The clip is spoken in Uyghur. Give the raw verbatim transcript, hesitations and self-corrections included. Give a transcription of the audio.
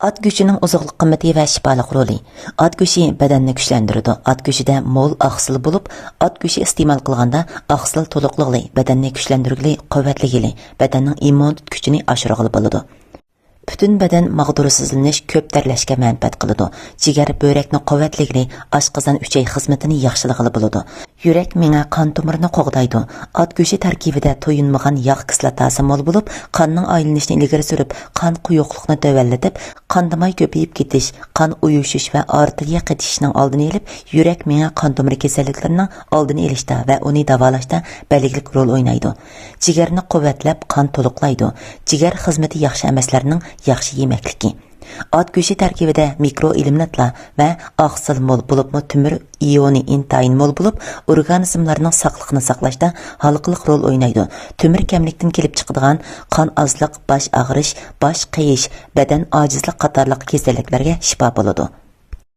ئات گۆشىنىڭ ئوزۇقلۇق قىممىتى ۋە شىپالىق رولى. ئات گۆشى بەدەننى كۈچلەندۈرىدۇ. ئات گۆشىدە مول ئاقسىل بولۇپ، ئات گۆشى ئىستېمال قىلغاندا ئاقسىل تولۇقلىغىلى، بەدەننى كۈچلەندۈرگىلى، قۇۋۋەتلىگىلى، بەدەننىڭ ئىممۇنىتېت كۈچىنى ئاشۇرغىلى بولىدۇ. پۈتۈن بەدەن ماغدۇرسىزلىنىش، كۆپ تەرلەشكە مەنپەئەت قىلىدۇ. جىگەر بۆرەكنى قۇۋۋەتلىگىلى، ئاشقازان ئۈچەي خىزمىتىنى ياخشىلىغىلى بولىدۇ. يۈرەك، مېڭە، قان تومۇرىنى قوغدايدۇ. ئات گۆشى تەركىبىدە تويۇنمىغان ياغ كىسلاتاسى مول بولۇپ، قاننىڭ ئايلىنىشىنى ئىلگىرى سۈرۈپ، قان قويۇقلۇقىنى تۆۋەنلىتىپ، قان دىماي كۆپىيىپ كېتىش، قان ئۇيۇشۇش ۋە ئارتېرىيە قېتىشىشنىڭ ئالدىنى ئېلىپ، يۈرەك، مېڭە، قان تومۇر كېسەللىكلىرىنىڭ ئالدىنى ئېلىشتا ۋە ئۇنى داۋالاشتا بەلگىلىك رول ئوينايدۇ. جىگەرنى قۇۋۋەتلەپ، قان تولۇقلايدۇ. جىگەر خىزمىتى ياخشى ئەمەسلەرنىڭ ياخشى يېمەكلىكى. ئات گۆشى تەركىبىدە مىكرو ئېلېمېنتلار ۋە ئاقسىل مول، بولۇپمۇ تۆمۈر ئىيونى ئىنتايىن مول بولۇپ، ئورگانىزملارنىڭ ساقلىقىنى ساقلاشتا ھالقىلىق رول ئوينايدۇ. تۆمۈر كەملىكتىن كېلىپ چىقىدىغان قان ئازلىق، باش ئاغرىش، باش قېيىش، بەدەن ئاجىزلىق قاتارلىق كېسەللىكلەرگە شىپا بولىدۇ.